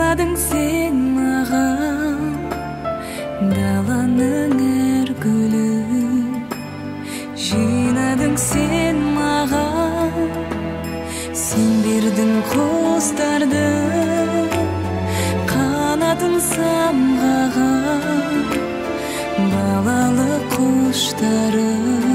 Сыйладың сен маған даланың әр гүлін, жинадың сен маған, сен бердің құстардың қанатын самғаған балалы құштары.